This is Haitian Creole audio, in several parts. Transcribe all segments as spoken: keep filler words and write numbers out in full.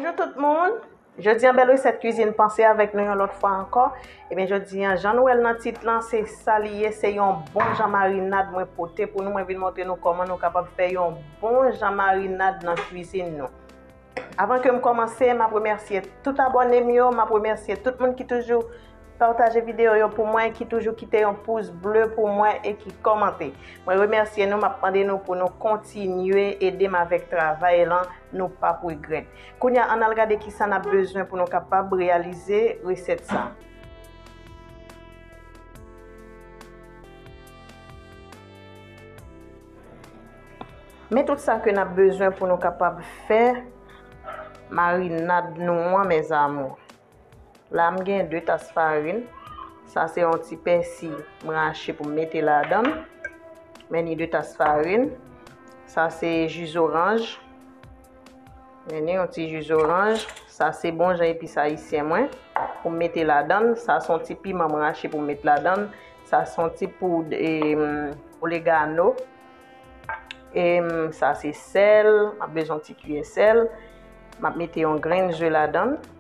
Bonjou tout moun. Jodi a, bèl resèt kwizin panse avèk nou yon lòt fwa ankò. Ebyen, jodi a, jan nou wè l nan tit lan, se sa li ye, se yon bon jan marinad mwen pote pou nou. Mwen vin montre nou kòman nou kapab fè yon bon jan marinad nan kwizin nou. Avan ke m kòmanse, m ap remèsye tout abòne m yo, m ap remèsye tout moun ki toujou pataje videyo yo pou mwen, ki toujou kite yon pous ble pou mwen e ki kòmante. Mwen remèsye nou, m ap mande nou pou nou kontinye ede m avèk travay lan, nou p ap regrèt. Kounye a, ann al gade kisa n ap bezwen pou nou kapab reyalize resèt sa. Men tout sa ke n ap bezwen pou nou kapab fè marinad nou an, mes amours. La, m gen de tas farin. Sa se yon ti pèsi m rache pou m mete ladan l. Men ni de tas farin. Sa se ji zoranj. Men ni yon ti ji zoranj. Sa se bon jan epis ayisyen mwen pou m mete ladan l. Sa se yon ti piman m rache pou m met ladan l. Sa se yon ti poud, em, oregano. Em, sa se sèl. M ap bezwen yon ti kiyè sèl. M ap mete yon grenn ze ladan l.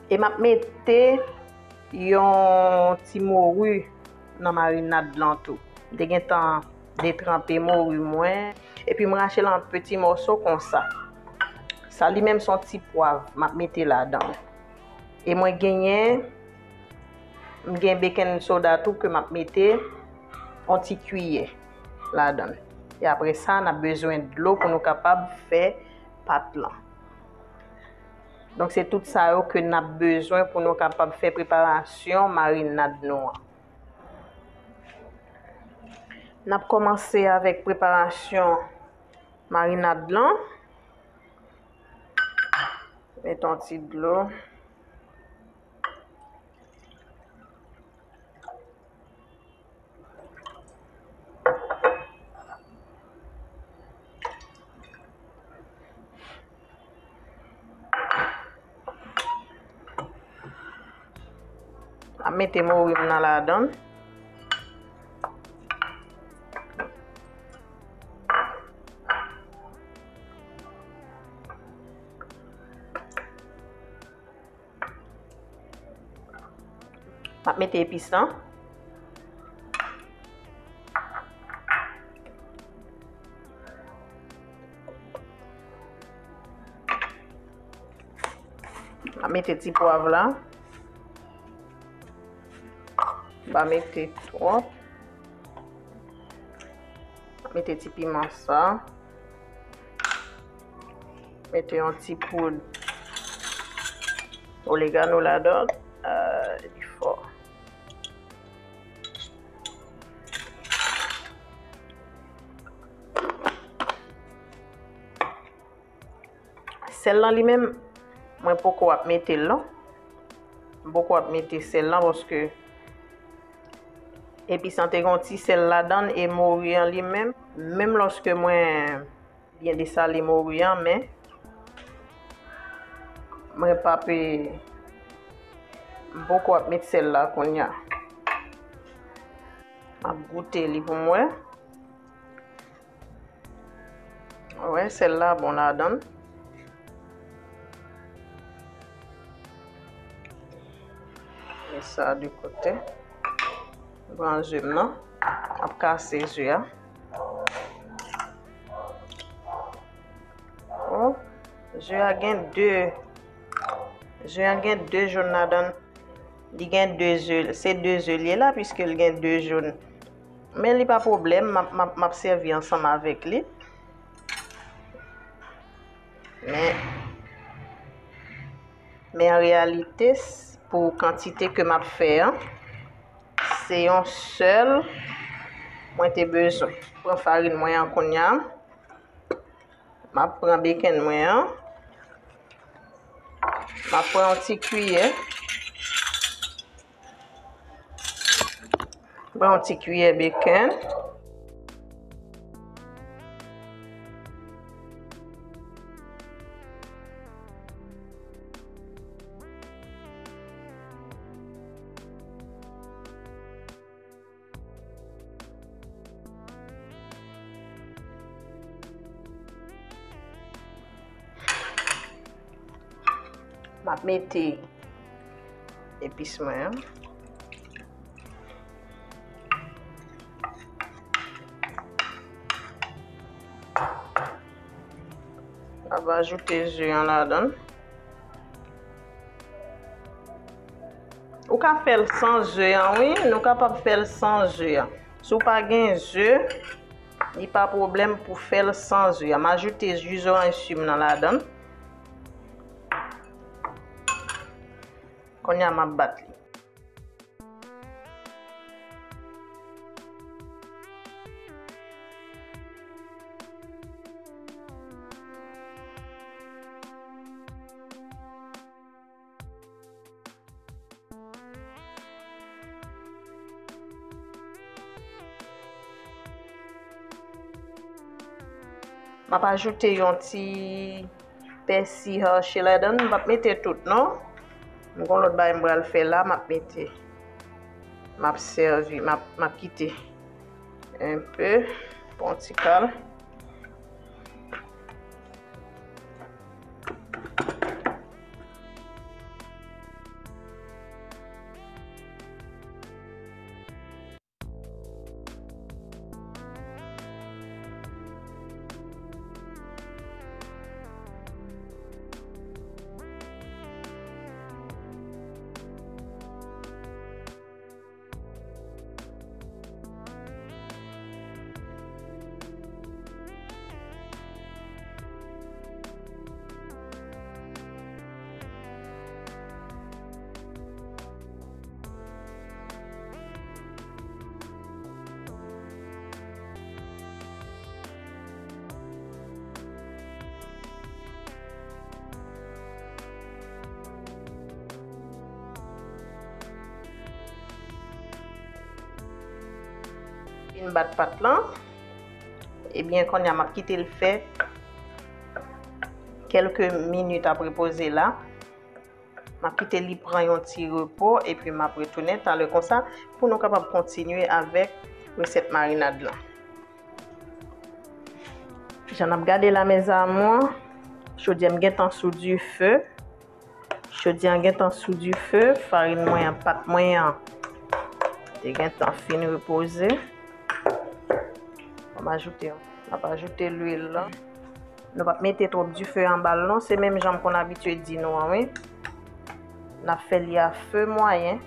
E m ap mete yon ti mori nan marinad lan tou. M te gentan detranpe mori mwen. Epi m rache l an peti mòso konsa. Sa li menm se yon ti pwav m ap mete ladan. E mwen genyen, m gen baking soda tou ke m ap mete yon ti kiyè ladan. E apre sa, n ap bezwen dlo pou nou kapab fè pat lan. Donk, se tout sa yo ke n ap bezwen pou nou kapab fè preparasyon marinad nou an. N ap kòmanse avèk preparasyon marinad lan. Met yon ti dlo. M ap mete mori m nan ladan l. M ap mete epis lan. M ap mete ti pwav la. M pa mete twòp. M ap mete ti piman sa. Mete yon ti poud oregano ladan. Ah, li fò. Sèl lan li menm, mwen poko ap mete l non. M poko ap mete sèl lan paske epis lan te gen yon ti sèl ladan l e mori an li menm, menm lòske mwen byen desale mori an, men mwen p ap, m poko ap met sèl la kounye a. M ap goute li pou m wè. Wè, sèl la bon ladan l. Met sa de kote. Pran ze m nan. M ap kase ze a. Oh, ze a gen de. Ze a gen de jòn ladan l. Li gen de ze, se de ze li ye la, piske l gen de jòn. Men li pa pwoblèm, m ap, m ap, m ap sèvi ansanm avèk li. Men, men an reyalite, s-, pou kantite ke m ap fè an, se yon sèl mwen te bezwen. Pran farin mwen an kounye a. M ap pran bacon mwen an. M ap pran yon ti kiyè. Pran yon ti kiyè bacon. Mete epis mwen an. M ap ajoute ze an ladan l. Ou ka fè l san ze an, wi. Nou kapab fè l san ze an. Si w pa gen ze, li pa pwoblèm pou fè l san ze an. M ajoute ji zoranj si m nan ladan l. Kounye a, m ap bat li. M ap ajoute yon ti pèsi hache ladan l. M p ap mete tout, non. M gon lòt bagay m pral fè la, m ap mete. M ap sèvi, m ap, m ap kite enpe, pran ti kal. Fin bat pat lan. Ebyen, kounye a, m ap kite l fè kèlke minit ap repoze la. M ap kite li pran yon ti repo, epi m ap retounen talè konsa pou nou kapab kontinye avèk resèt marinad lan. Jan n ap gade la, mes amours, chodyè m gentan sou dife. Chodyè an gentan sou dife. Farin mwen an, pat mwen an, te gentan fin repoze. Bon, m ajoute, m ap ajoute lwil lan. Nou p ap mete twòp dife anba l non, se menm jan m konn abitye di nou an, wi. N ap fè li a fe mwayen.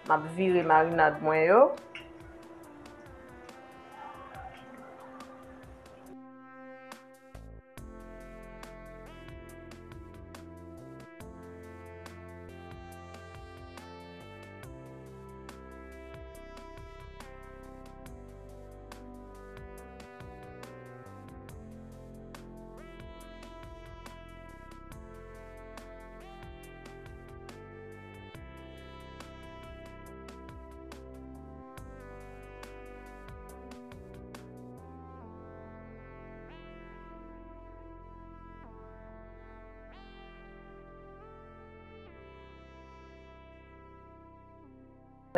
M ap vire marinad mwen yo.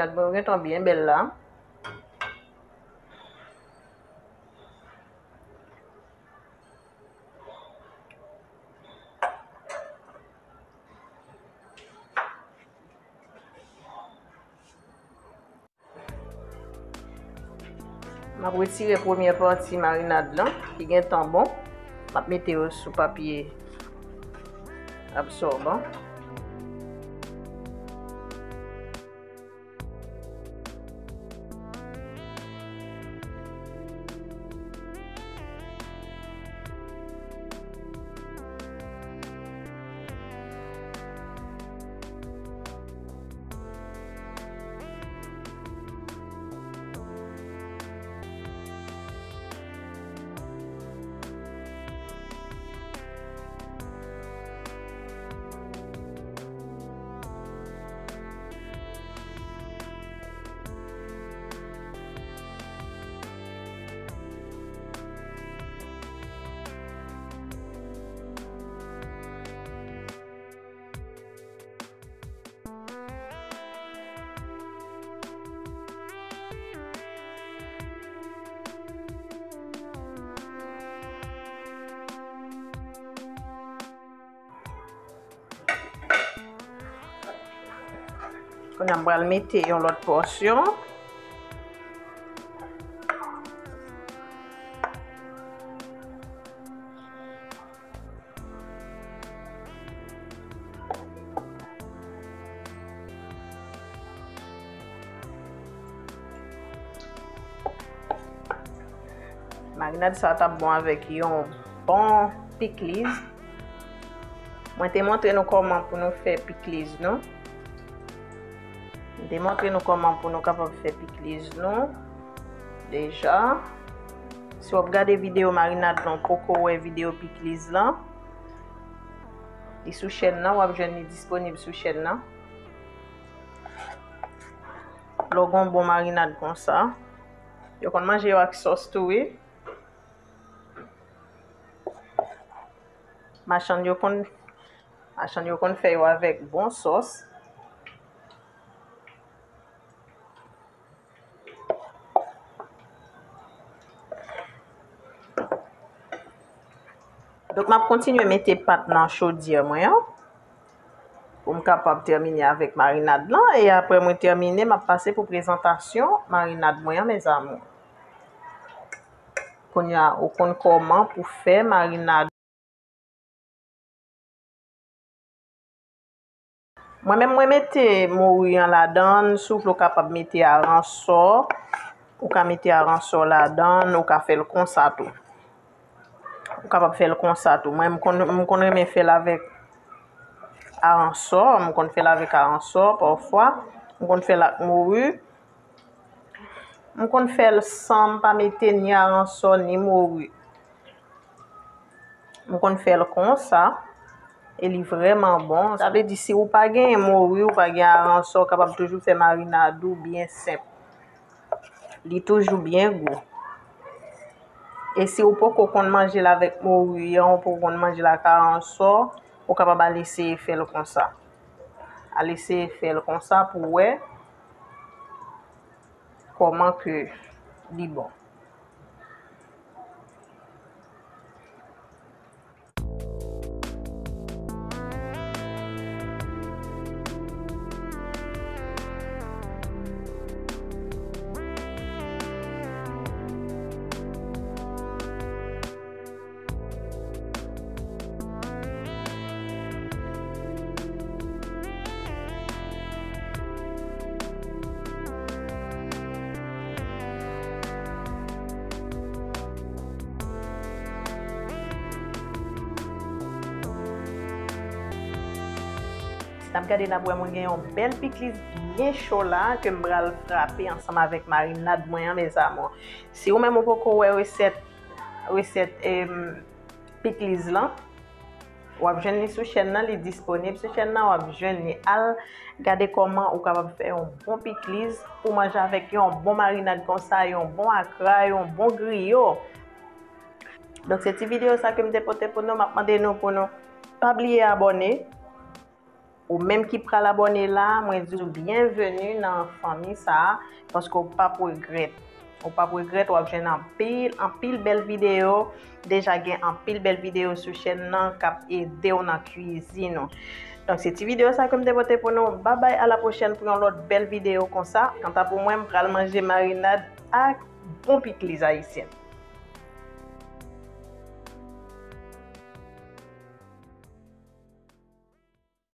Gad mwen, yo gentan byen bèl la. M ap retire premyè pati marinad lan, ki gentan bon. M ap mete yo sou papye absòban. Kounye a m pral mete yon lòt pòsyon. Marinad sa t ap bon avèk yon bon pikliz. Mwen te montre nou kòman pou nou fè pikliz nou. M te montre nou kòman pou nou kapab fè pikliz nou deja. Si w ap gade videyo marinad lan, w poko wè videyo pikliz lan, li sou chèn nan, w ap jwenn li disponib sou chèn nan. Lè w gen yon bon marinad konsa, yo konn manje yo ak sòs tou, wi. Machann yo konn, machann yo konn fè yo avèk bon sòs. Donk, m ap kontinye mete pat nan chodyè mwen an pou m kapab tèmine avèk marinad lan. E apre mwen tèmine, m ap pase pou prezantasyon marinad mwen an, mes amours. Kounye a, ou konn kòman pou fè marinad. Mwen menm, mwen mete mori an ladan l. Si w vle, w kapab mete aransò. Ou ka mete aransò ladan l, ou ka fè l konsa tou. Ou kapab fè l konsa tou. Mwen, m konn, m konn renmen fè l avèk aransò. M konn fè l avèk aransò pafwa. M konn fè l ak mori. M konn fè l san m pa mete ni aransò, ni mori. M konn fè l konsa. E li vrèman bon. Sa vle di, si ou pa gen mori, ou pa gen aransò, ou kapab toujou fè marinad ou byen senp. Li toujou byen gou. E si ou poko konn manje l avèk mori an, ou poko konn manje l ak aransò, ou kapab al eseye fè l konsa. Al eseye fè l konsa pou w wè kòman ke li bon. N ap gade, n ap wè mwen gen yon bèl pikliz byen cho la ke m pral frape ansanm avèk marinad mwen an, mes amours. Si ou menm ou poko wè resèt, resèt, em, pikliz lan, w ap jwenn li sou chèn nan, li disponib sou chèn nan, w ap jwenn li. Al gade kòman ou kapab fè yon bon pikliz pou manje avèk yon bon marinad konsa, yon bon akra, yon bon griyo. Donk, se ti videyo sa ke m te pote pou nou. M ap mande nou pou nou pa bliye abòne. Ou menm ki pral abòne la, mwen di w byenveni nan fanmi sa a, paske w p ap regrèt. Ou p ap regrèt, w ap jwenn anpil, anpil bèl videyo. Deja gen anpil bèl videyo sou chèn nan k ap ede w nan kwizin ou. Donk, se ti videyo sa ke m te pote pou nou. Babay, a la pwochèn pou yon lòt bèl videyo konsa. Kanta pou mwen, m pral manje marinad ak bon pikliz ayisyen.